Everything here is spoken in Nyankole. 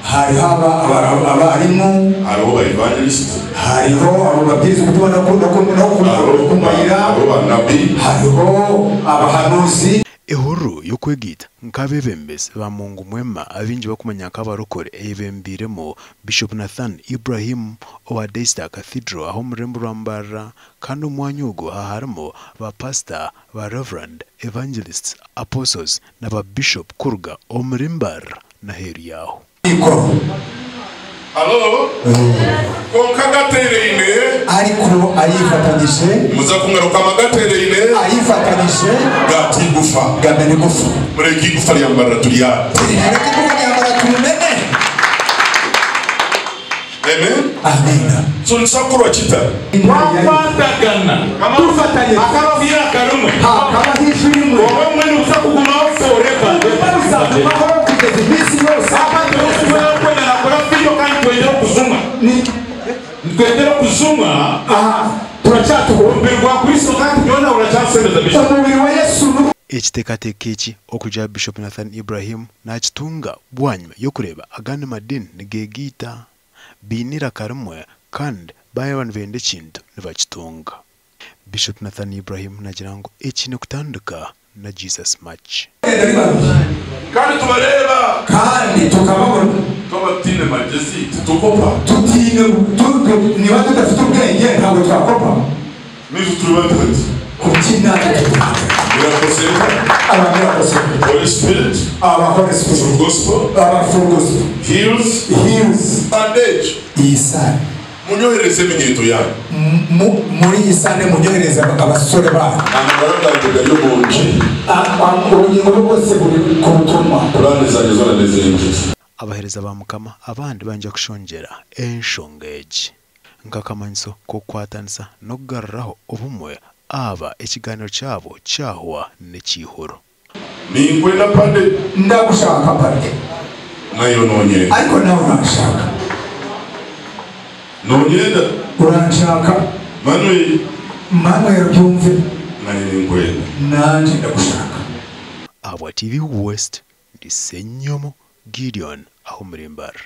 Hariho aba- aba- abarimu, Hariho ba evangelist. Hariho abo babwiriza obutumwa n'okumayira. Hariho ba nabi. Hariho abahanuzi. Ehururu y'okwegaita nk'abeebembezi ba Mungu Mwema abaingi barikumanya nk'abarokore eyebembeiremu Bishop Nathan Ibrahim owa Daystar Cathedral aha omu rurembo rwa Mbarara kandi omu mwanya ogwo haharimu ba Pasita, ba Reverand, Evangelists, Apostles na ba Bishop kuruga omuri Mbarara n'aheeru yaaho. Mikoro. Halo? Kwonka gateeraine. Ariko ayifatanyije. Muza kungaruka amagateeraine. Ayifatanyije. Gaata igufa. Gamena igufa. Mureke igufa rya Mbarara turyate. Mureke igufa rya Mbarara turimene. Amen. Amiina. So nituza kukorwa kita? Twakwatagana, Dufatanye. hakabaho eiraka rimwe. Hakabaho ijwi rimwe. Obumwe nibuza kugumaho forever. Ubumwe buzagumaho kugeza iminsi yose. Abantu bose kwenda nakora video kandi twendera okujumwa. Ni Nitwendera okujumwa. Aha turacyatuho. Omubiri gwa Kristo kandi byona uracyasemeza bishop. Umubiri wa Yesu nu. Ekiteekateeko eki okugira Bishop Nathan Ibrahim nakitunga bwanyima y'okureeba agandi madiini nigegaita, baine eiraka rimwe kandi baaba nibenda ekintu nibakitunga. Bishop Nathan Ibrahim nagira ngu eki nikutandika na Jesus March. Bagenda ari babiri. Kandi tubareeba. Kandi tukababona. Twaba tutaine magyezi, titukopa. Tutaine, niba tudafite ubwenge ntabwo twakopa. Naitwe turi bata hati? Kuki natwe tutari hati? Miracle Center. Aba Miracle Center. Holy Spirit. Aba Holy Spirit. Full Gospel. Aba Full Gospel. Heals. Heals. Bandage. Iyi sare. Munyoherereze eminyeeto yaanyu. Muri iyi sande munyoherereze abasore banyu. Amagara gangye gari omu ngiri. Ubugingo bwe bwose buri ku butumwa. Puraani zangye zoona n'ez'engiri. Abaheereza ba Mukama abandi bangye kushongyera enshonga egi nk'akamanyiso k'okukwatanisa n'okugaruraho obumwe aba ekigaaniiro kyabo kyahwa n'ekiihuro. Ninkwenda pade. Ndagushaka pade. Naiwe nonyenda. Ariko nawe uranshaka. Nonyenda. Uranshaka. Manuel. Manuel byumve. Nanye ninkwenda. Nanye ndagushaka. Ahabwa TV West, ndi Ssenyomo Gideon aho omuri Mbarara.